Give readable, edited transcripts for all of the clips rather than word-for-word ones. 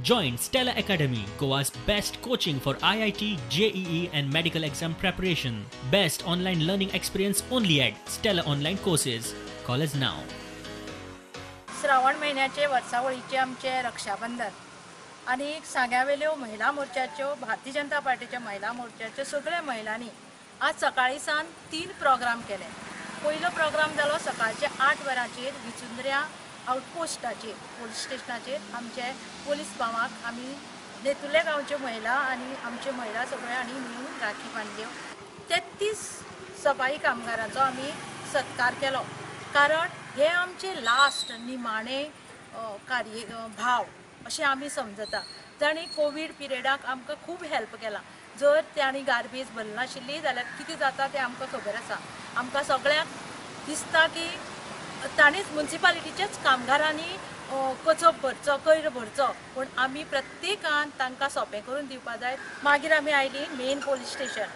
Join Stella Academy, Goa's best coaching for IIT, JEE and medical exam preparation. Best online learning experience only at Stella Online Courses. Call us now. Shravan महिन्याचे वर्सावळीचे आमचे रक्षाबंधन आनी सांग्यावेल्यो महिला मोर्चाच्यो, भारतीय जनता पार्टीच्या महिला मोर्चाच्यो सगळ्या महिलांनी आज सकाळी सावन 3 प्रोग्राम केले. पयलो प्रोग्राम जालो सकाळचे 8 वरांचेर विचुंद्र्या आउटपोस्टाचेर, पोलीस स्टेशनाचेर आमचे पोलीस भावाक आमी नेतुर्ले गांवच्यो महिला आनी आमच्यो महिला सगळ्यो हांणी मेळून राखी बांदल्यो. 33 सफाई कामगारांचो आमी सत्कार केलो, कारण हे आमचे लास्ट निमाणे कार्य भाव अशें आमी समजता, जांणी कोवीड पिरियडाक आमकां खूब हेल्प केला. जर तांणी गार्बेज भरनाशिल्ली जाल्यार कितें जाता तें आमकां खबर आसा. आमकां सगळ्यांक दिसता की ताणीच मुन्सिपालिटीच्याच कामगारांनी कचो भरचो, कोयर भरचो, पूण आमी प्रत्येकान तांकां सोंपें करून दिवपा जाय. मागीर आमी आयली मेन पोलीस स्टेशन.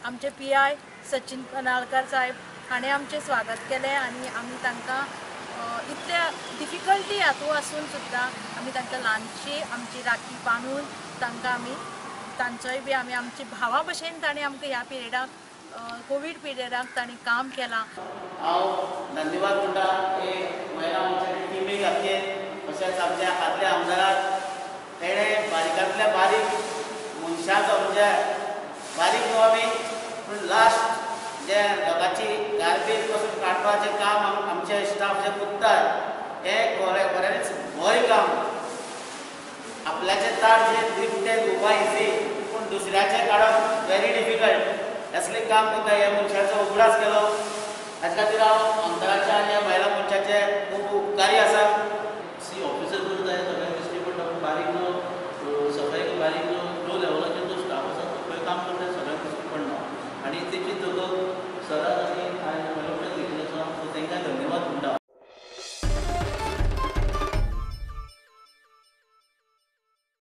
आमचे PI Sachin Panalkar साहेब हाणें आमचें स्वागत केलें आनी आमी तांकां इतल्या डिफिकल्टी हातूंत आसून सुद्दां आमी तांकां ल्हानशी आमची राखी बांदून तांकां आमी तांचोय बी आमी आमची भावा भशेन ताणें आमकां ह्या पिरियडाक, कोवीड पिरियडाक तांणी काम केलां. हांव धन्यवाद म्हणटा हे महिला मोर्चाचे टिमी खातीर, तशेंच आमच्या आदल्या आमदाराक. तेणें बारीकांतल्या बारीक मनशाचो, म्हणजे बारीक न्हू आमी, पूण लास्ट जे लोकांची गार्बेज पासून काडपाचें काम आमचे स्टाफ जे करतात हें खऱ्यांनीच बरें काम. आपल्याचें ताट जे दिपटे धुवपा इजी, पूण दुसऱ्याचें काडप व्हेरी डिफिकल्ट. असलें काम करता ह्या मनशाचो उगडास केलो. हाचे खातीर हांव आमदाराच्या आनी ह्या महिला मोर्चाचे खूब उपकारी आसा.